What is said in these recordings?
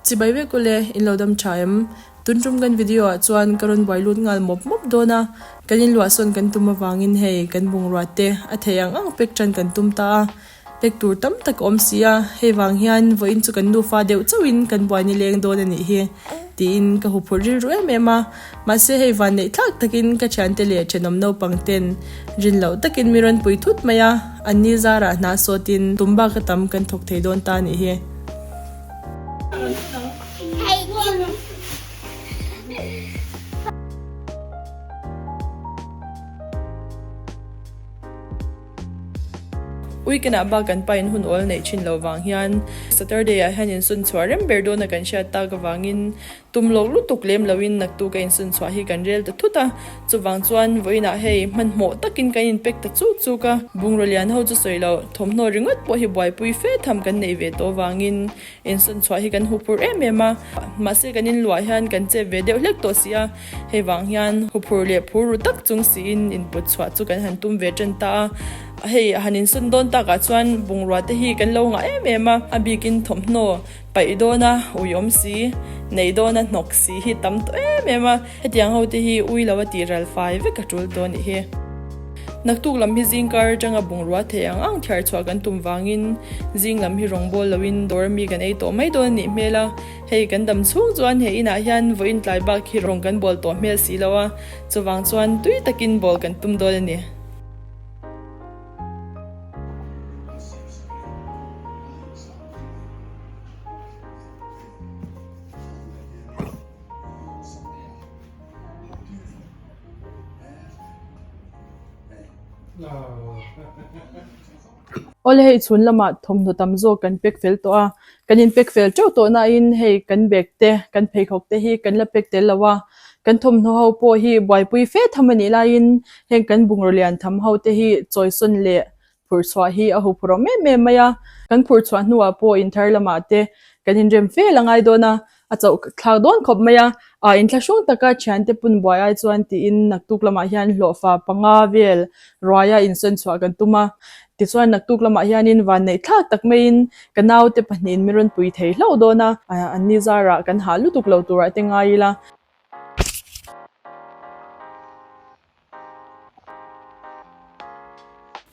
Chibai vek ule, in lo dam tha em? Tun tum kan video ah chuan ka rawn buai lut nghal mawp mawp dawn a, kan inluahsawn kan tum avangin hei kan bungrua te a theih ang ang pek tan kan tum ta a, pek tur tam tak a awm si a, hei vang hian vawiin chu kan nufa deuh chauhin kan buai nileng dawn a nih hi tiin ka huphurh rilru em em a, mahse hei vanneih thlak takin ka thiante leh thenawm naupang ten rin loh takin mi rawn pui thut mai a, an ni zarah hna sawtin tum bak a tam kan thawk thei dawn ta a nih hi. Weekend ah bak kan pain hun awl neih thin lo vang hian Saturday ah hian insun chhuah rem ber dawn a kan hriat tak avangin tum lawk lutuk lem loin naktuk a insun chhuah hi kan rel ta thut a. Chuvang chuan vawiinah hei hmanhmawh takin kan inpek ta chuk chuk a, bungraw lian ho chu sawi loh thawmhnaw ringawt pawh hi buaipui fe tham kan neih ve tawh avangin insawn chhuah hi kan huphurh em em a. Mahse kan inluah hian kan chep ve deuh hlek tawh si a, hei vang hian huphurh leh phur ru tak chung siin input chhuah chu kan han tum ve tan ta a. Hei han insawn dawn takah chuan bungrua te hi kan lo ngah em em a, a bikin thawmhnaw Paih dawna ui awm si, neih dawna hnawk si hi tam tawh em em a, hetiang ho te hi ui lo a tih ral fai vek a tul tawh a nih hi. Naktuk lam hi zing kar atanga bungrua thei ang ang thiar chhuah kan tum vangin zing lam hi rawngbawl loin dawr ami kan ei tawh mai dawn a nih hmel a, hei kan dam chhung chuan he inah hian vawiin tlai bak hi rawng kan bawl tawh hmel si lo a, chuvang chuan tui takin bawl kan tum dawn a ni. Awle hei chhun lamah thawmhnaw tam zawk kan pack fel tawh a, kan in pack fel teuh tawh nain hei kan bag te kan pheikhawk te hi kan la pack tel lo a, kan thawmhnaw ho pawh hi buaipui fe tham a nih laiin heng kan bungraw lian tham ho te hi chawisawn leh Phurh chhuah hi a huphurh awm em em mai a, kan phurh chhuah hnuah pawh inthar lamah te kan inrem fel a ngai dawn a, a chauh thlak dawn khawp mai a, ah inthlahrung taka thiante pun buai ai chuan tiin naktuk lamah hian hlawhfa panga vel ruaia insawn chhuah kan tum a, tichuan naktuk lamah hianin vanneih thlak tak maiin ka naute pahnihin min rawn pui thei hlauh dawn a, an ni zarah kan hah lutuk lo turah te ngai ila.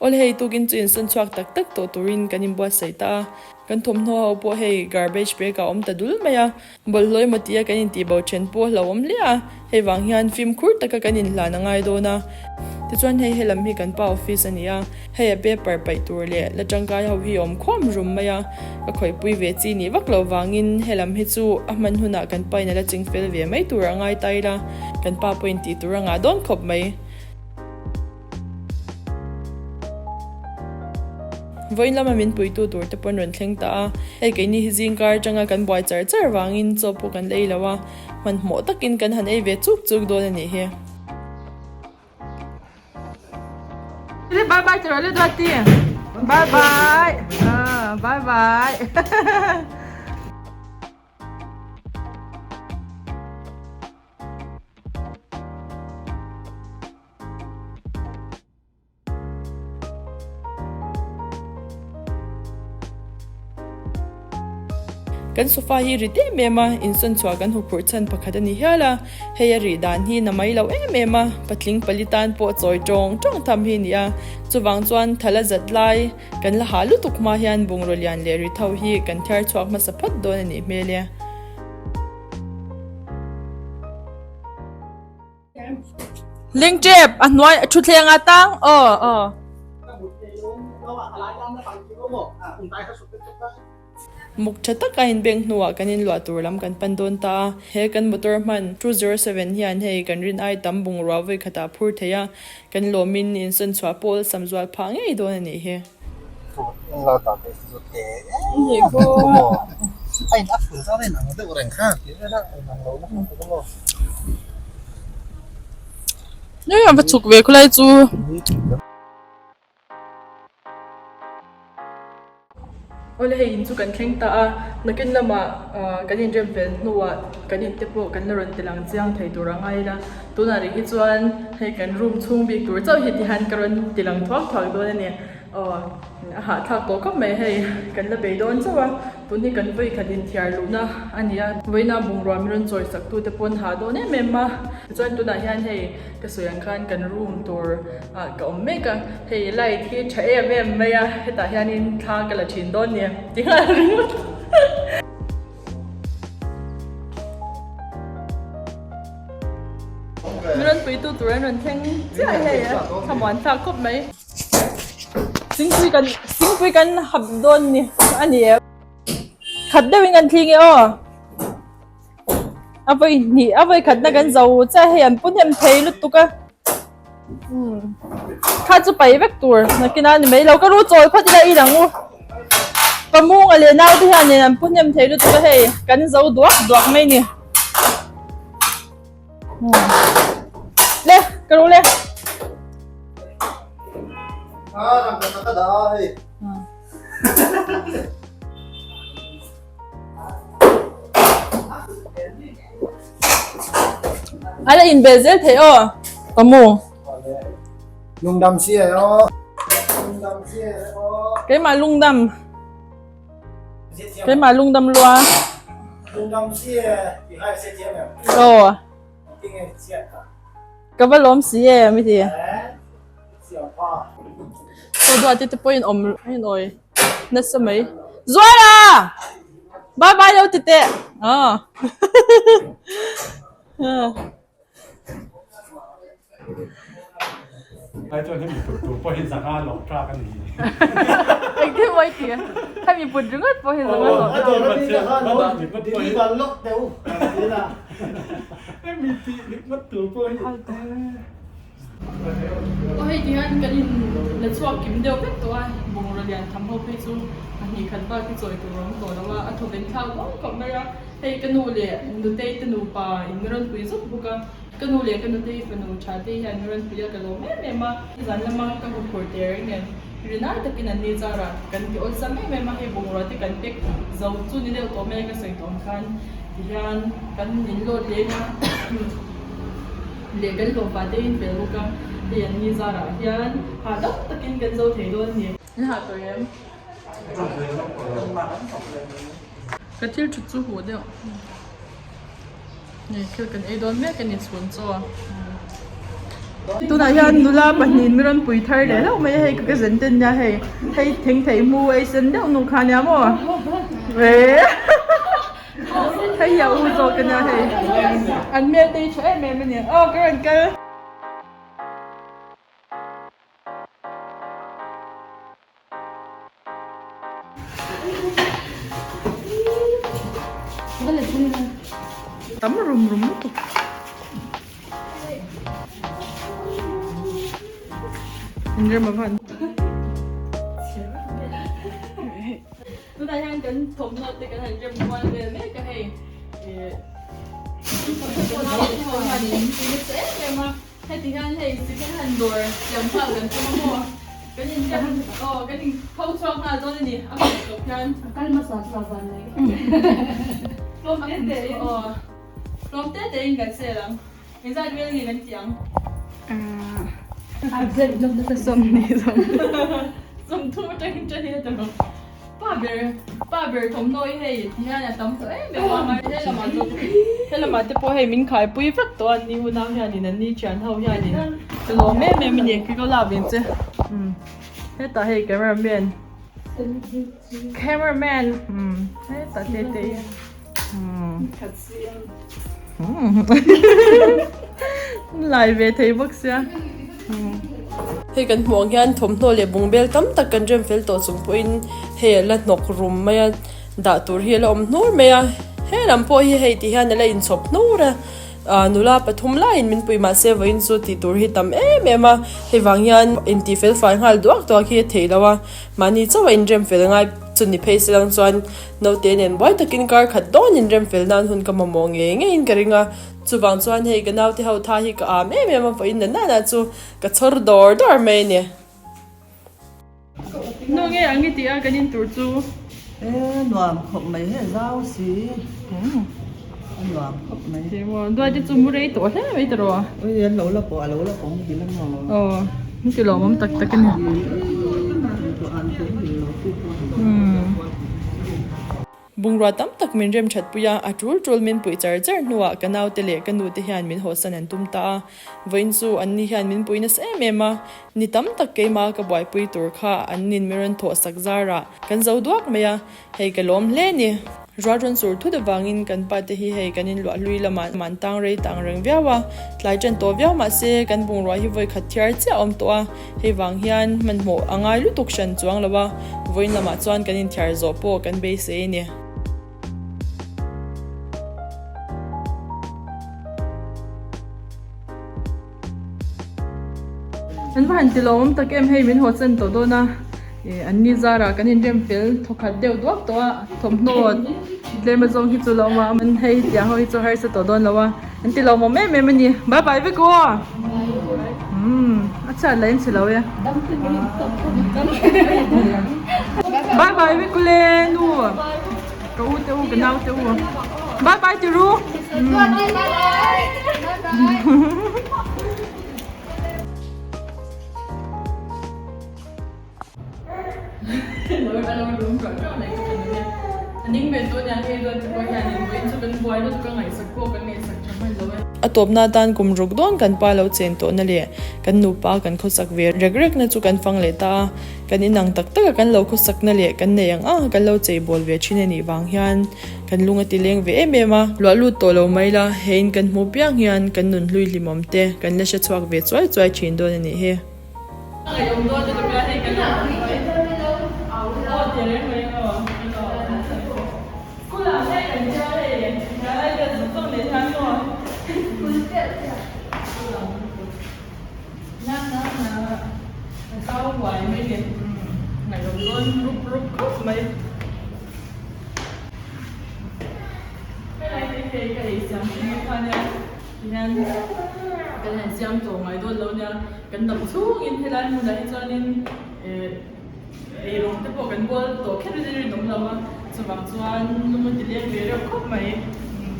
Awle hei tukin chu insawn chhuak tak tak tawh turin kan inbuatsaih ta a, kan thawmhnaw ho pawh hei garbage bag ah a awm ta dul mai a, bawlhhlawh emaw tia kan intihbo then pawh a hlauhawm hle a, hei vang hian fimkhur taka kan inhlan a ngai dawn a. Tichuan hei helam hi kan pa office a ni a, hei a paper paih tur leh la tangkai ho hi a awm khawm rum mai a, ka khawihpui ve chi nih vak loh vangin helam hi chu a hman hunah kan pa in a la ching fel ve mai tur a ngai ta ila, kan pa pawh in tih tur a ngah dawn khawp mai. Vawiin lama min puitu tur te pawn rawn thleng ta a, hei keini hi zing kar atanga kan buai char char vangin chaw pawh kan la ei lo a, hmanhmawh takin kan han ei ve chuk chuk dawn a nih hi. Bye bye tiro le duati bye bye bye bye. Kan sofa hi rit em em a, insawn chhuah kan huphurh chhan pakhat a ni hial a, hei a rih dan hi na mai lo em em a, patling pali tan pawh chawi tawng tawng tham hi a ni a, chuvang chuan thala zat lai kan la hah lutuk hma hian bungraw lian leh rit ho hi kan thiar chhuak hmasa phawt dawn a nih hmel e. Ling tep a hnuai a thutthleng ah tang aw aw. Muk tha tak a inbeng hnuah kan inluah tur lam kan pan dawn ta a, he kan motor hman 207 hian hei kan rin ai tam bungrua vawi khatah phur thei a, kan lawmin insawn chhuah pawh awlsam zual phah ngei dawn a nih hi. Nui a va chhuk ve khawlai chu. Awle hei in chu kan thleng ta a, nakin lamah kan inrem fel hnuah kan in te pawh kan la rawn ti lang chiang thei tur a ngai ila, tunah rih hi chuan hei kan room chhung bik tur chauh hi ti hian ka rawn ti lang thuak thuak dawn a ni. Aw a hahthlak tawh khawp mai hei kan la bei dawn chauh a. Tun hi kan vawi khat inthiar luhna a ni a, vawiina bungrua min rawn chawi sak tute pawh an hah dawn em em a. Tichuan tunah hian hei ka sawi ang khan kan room tur ah ka awm mek a, hei light hi tha em em mai a, hetah hianin thla ka la thin dawn nia ti nghal ringawt. Min rawn puitu tur an rawn thleng chiah hei a, thlamuan thlak khawp mai. Thingpui kan thingpui kan hap dawn ni a ni e. Khat deuhin kan thling e aw. A vawi hnih a vawi khatna kan zo chiah hei an pu hnem thei lutuk a. Umm kha chu pai vek tur nakin a ni mai lo ka ru chawl phawt ila i lang u. Pamunga leh naute hianin an pu hnem thei lutuk a hei kan zo duak duak mai ni. Le ka ru le. A la inbel zel thei aw ka mu. Lungdam si ai aw. Lungdam si ai aw. Keimah lungdam. Keimah lungdam lua. Lungdam si e ti hai se thiam em. Aw. Tinge chiat ka. Ka va lawm si e mi ti. Chaw duat te pawhin awm a inawi nasa mai. Zuala! Bye bye lo ti teh. Aw. Ai chuan hemi put tur pawh hi zanga lawm tlak a ni. Engtin mawi ti? Hemi put ringawt pawh hi zanga lawm tlak. Hemi tih ringawt tur pawh hi. Aw hei ti hian kan in la chhuak kim deuh vek tawh a, bungraw lian tham ho phei chu pahnih khat bak hi chawi tur a awm tawh lo a, a thawven thlak vang khawp mai a, hei ka nu leh nutei te nupa in rawn pui zuk bawk a, ka nu leh ka nutei fanu tha te hian rawn pui a ka lawm em em a, zan lama ka huphur teh reng nen rinai takin an ni zarah kan ti awlsam em em a, hei bungrua te kan pack zo chu ni deuh tawh mai a ka sawi tawh ang khan ti hian kan in load leng a. Leh kan hlawhfa te in fel bawk a, hei an ni zarah hian hahdam takin kan zo thei dawn a ni. An hah tawh em? Ka thil thut chu huh deuh. Hei thil kan ei dawn mek a ni chhun chaw. Tunah hian nula pahnihin mi rawn pui thar leh hlauh mai a, hei ka ka zen ten nia hei, hei theng thei hmu ei sen deuh nu kha nia maw? Eehh. Hei hi a u zawk a nia hei. An hmel te hi tha em em a ni. Aw ka rawn kal. Tam rum rum lutuk. Inrem a van. Tunah hian kan thawmhnaw te kan han rem kual vel mek a hei ih ho hian in pui nasa em em a heti hian hei second hand dawr siam nghal kan tum a maw kan in rem aw kan in kho chhuak nghal dawn a ni a hmuh tawp hian a kal hmasa chu a van nei tlawm te te in aw tlawm te te in kan sel ang engzat vel nge kan tih ang Sawmthum atangin ṭan ila ta rawh. Pa ber pa ber thawmhnaw hi hei ti hian a tam tawh em em a he lamah chu he lamah te pawh hei min khaipui vek tawh a ni hunah hianin an ni thian ho hianin ka lawm em em a ni ka lak ve che hetah hei camera man camera man hetah te te hi. Lai ve thei bawk sia. Hei kan hmuh ang hian thawmhnaw leh bungbel tam tak kan rem fel tawh chung pawhin hei a la hnawk rum mai a, dah tur hi a la awm hnur mai a, he lam pawh hi hei ti hian a la inchhawp hnur a, ah nula pathum laiin min pui mahse vawiin chu tih tur hi tam em em a, hei vang hian intih fel fai nghal duak duak hi a theih loh a, mahni chauh a inrem fel ngai chu ni phei se lang chuan Naute nen buai takin kar khat dawn in rem fel nan hun ka mamawh ngei ngeiin ka ring a, chuvang chuan hei ka naute ho tha hi ka am em em a vawiin na nana chu ka chhawr dawr dawr mai a ni. Nu nge ang i tih a kan in tur chu? E nuam khawp mai he zau si a nuam khawp mai. Duai te chu mu rei tawh hle mai ta rawh. Ui an lo la pawh a lo la pawh muhil a maw. Aw min ti lawmawm tak tak a ni. Bungrua tam tak min rem that pui a, a tul tul min puih char char hnuah ka naute leh ka nute hian min hawsan an tum ta a. Vawiin chu an ni hian min pui nasa em em a, ni tam tak keimah ka buaipui tur kha an nin min rawn thawh sak zarah kan zo duak mai a, hei ka lawm hle ni. Rual rawn sur thut avangin kan pa te hi hei kan inluah hlui lamah man tang rei tang reng viau a, tlai ṭan tawh viau mah se kan bungrua hi vawi khat thiar chiah a awm tawh a, hei vang hian hmanhmawh a ngai lutuk hran chuang lo a, vawiin lamah chuan kan inthiar zawh pawh kan beisei a ni. An va han ti lawmawm tak em hei min haw chan tawh dawn a ih an ni zarah kan inrem fel thawkhat deuh duak tawh a thawmhnaw tlem azawng hi chu lo awm a an hei tiang ho hi chu harsa tawh dawn lo a an ti lawmawm em em a ni bye bye vek aw umm a chhiat lah in chhe lo e bye bye vek ule nu. Ka u te u, ka nau te u. Bye bye ti ru. A tawpna atan kum ruk dawn kan pa lo chen tawhna leh kan nupa kan khawsak ve rek rekna chu kan fang leh ta a. Kan inang tak taka kan lo khawsakna leh kan nei ang ang a kan lo cheibawl ve thin a nih vang hian kan lung a ti leng ve em em a. Luah lut tawh lo mai la, he in kan hmuh piang hian kan nun hlui hlimawm te kan la hre chhuak ve chuai chuai thin dawn a nih hi. Na na na a zau huai mai ni ngaihawm dawn rup rup khawp mai. Helai te hi ka ei siam thin na kha nia tihian kan han siam tawh ngai dawn lo nia kan dam chhungin helai hmunah hi chuanin eh eirawng te pawh kan bual tawh kher in a rinawm lo a chuvang chuan lung a ti leng ve reuh khawp mai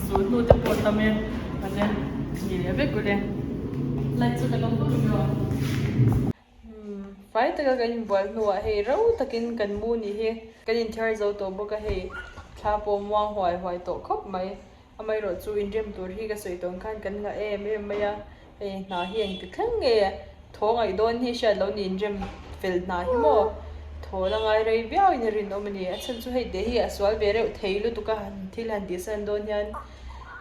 sul hnu te pawh tam e ane ni leh vek ule light chu ka lo vak emaw fai taka kan inbual hnuah hei ro takin kan mu ni hi kan inthiar zo tawh bawk a hei thla pawh muang huai huai tawh khawp mai amaherawh chu inrem tur hi ka sawi tawn khan kan ngah em em mai a. Hei hna hi engti thleng nge thaw ngaih dawn hi hriat lo niin rem fel hna hi maw thaw la ngai rei viau in a rinawm a ni. A chhan chu hei te hi a sual ve reuh thei lutuk a han thil han tih san dawn hian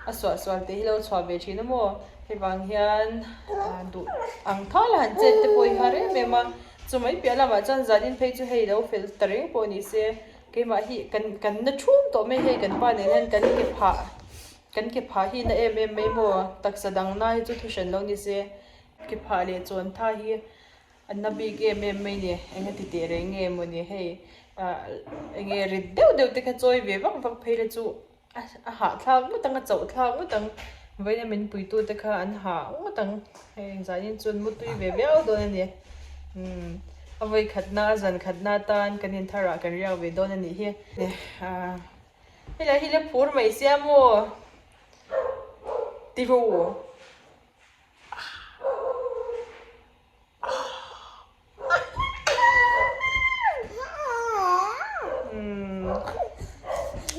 a suah sual te hi lo chhuah ve thin a maw hei vang hian duh ang thal a han chet te pawh hi har em em a chumai piah lamah chuan zanin phei chu hei lo fel ta reng pawh ni se keimah hi kan kan na thum tawh mai hei kan pa nen hian kan ke phah. Kan ke phah hi na em em mai maw? Taksa dang na hi chu thu hran lo ni se, ke phah leh chawn tha hi an na bik em em mai ni. Eng a ti teh reng nge maw ni hei ah eng nge rit deuh deuh te kha chawi ve vak vak phei la chu a hahthlak ngawt ang a chauh thlak ngawt ang. Vawiin a min puitu te kha an hah ngawt ang. Hei engzah chuan mutui ve viau dawn a ni. Umm a vawi khatna a zan khatna atan kan intharah kan riak ve dawn a nih hi. Ah. Helai hi la phur mai sia maw? Ti ru.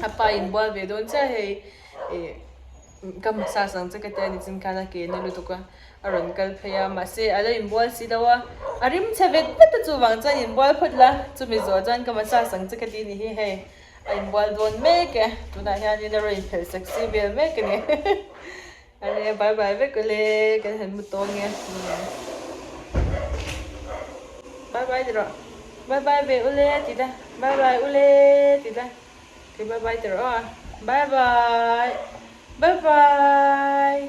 A pa in bual ve dawn chiah hei ih ka massage ang che ka tia nichin khan a ke na lutuk a a rawn kal phei a mahse a la inbual si lo a a rim chhe vet vet a chuvang chuan inbual phawt la chumi zawh chuan ka massage ang che ka ti a ni hi hei. A inbual dawn mek e, tunah hianin a rawn inphelh sexy vel mek a ni. Ale bye bye vek ule, kan han mu tawng e. Bye bye ti rawh. Bye bye ve ule ti la. Bye bye ule ti la. Ke bye bye ti rawh aw. Bye bye. Bye bye.